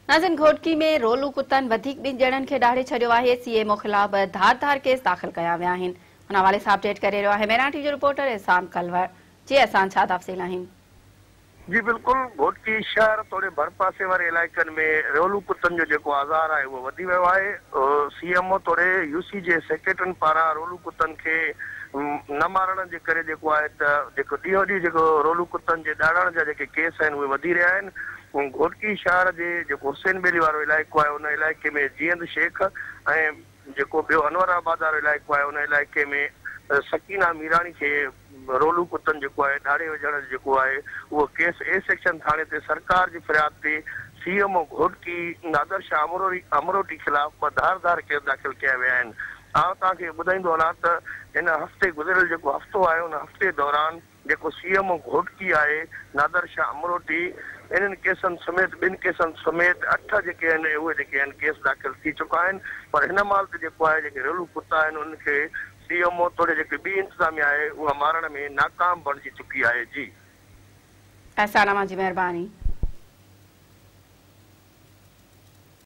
ناظرين گهوٽڪي ۾ رولو ڪتن وڌيڪ ٻن ڄڻن کي ڏاڙهي ڇڏيو آهي، سي ايم او خلاف به ڌار ڌار ڪيس داخل ڪيا ويا آهن. ان حوالي سان اپڊيٽ ڪري رهيو آهي مهراڻ ٽي وي جو رپورٽر احسان ڪلوڙ. جي احسان ڇا تفصيل آهن؟ جي بلڪل گهوٽڪي شهر توڙي ڀرپاسي واري علائقن ۾ رولو ڪتن جو جيڪو آزار آهي اهو وڌي ويو آهي، سي ايم او توڙي يو سي جي سيڪريٽرين پاران رولو ڪتن کي نه مارڻ جي ڪري جيڪو آهي ته جيڪو ڏينهون ڏينهن جيڪو رولو ڪتن جي ڏاڙهڻ جا جيڪي ڪيس آهن اهي وڌي رهيا آهن. گهوٽڪي شهر جي جيڪو حسين ٻيلي وارو علائقو آهي ان علائقي ۾ جيئند شيخ ۽ جيڪو ٻيو انور آباد وارو علائقو آهي ان علائقي ۾ سڪينا ميراڻي کي رولو ڪتن جيڪو آهي ڏاڙهي وجهڻ جو جيڪو آهي اهو ڪيس اي سيڪشن ٿاڻي تي سرڪار جي فرياد تي C M O Ghotki Nadir Shah Amroti خلاف ٻه ڌار ڌار ڪيس داخل ڪيا ويا آهن. آئون توهان کي ٻڌائيندو هلان ته هن هفتي گذريل جيڪو هفتو آهي ان هفتي دوران جيڪو سي ايم او گهوٽڪي آهي نادر شاهه امروٽي انهن ڪيسن سميت ٻن ڪيسن سميت اٺ جيڪي آهن اهي جيڪي آهن ڪيس داخل ٿي چڪا آهن پر هن مهل ته جيڪو آهي جيڪي رولو ڪتا آهن انهن کي سي ايم او توڙي جيڪي ٻي انتظاميا آهي اها مارڻ ۾ ناڪام بڻجي چڪي آهي جي. احسان اوهان جي مهرباني.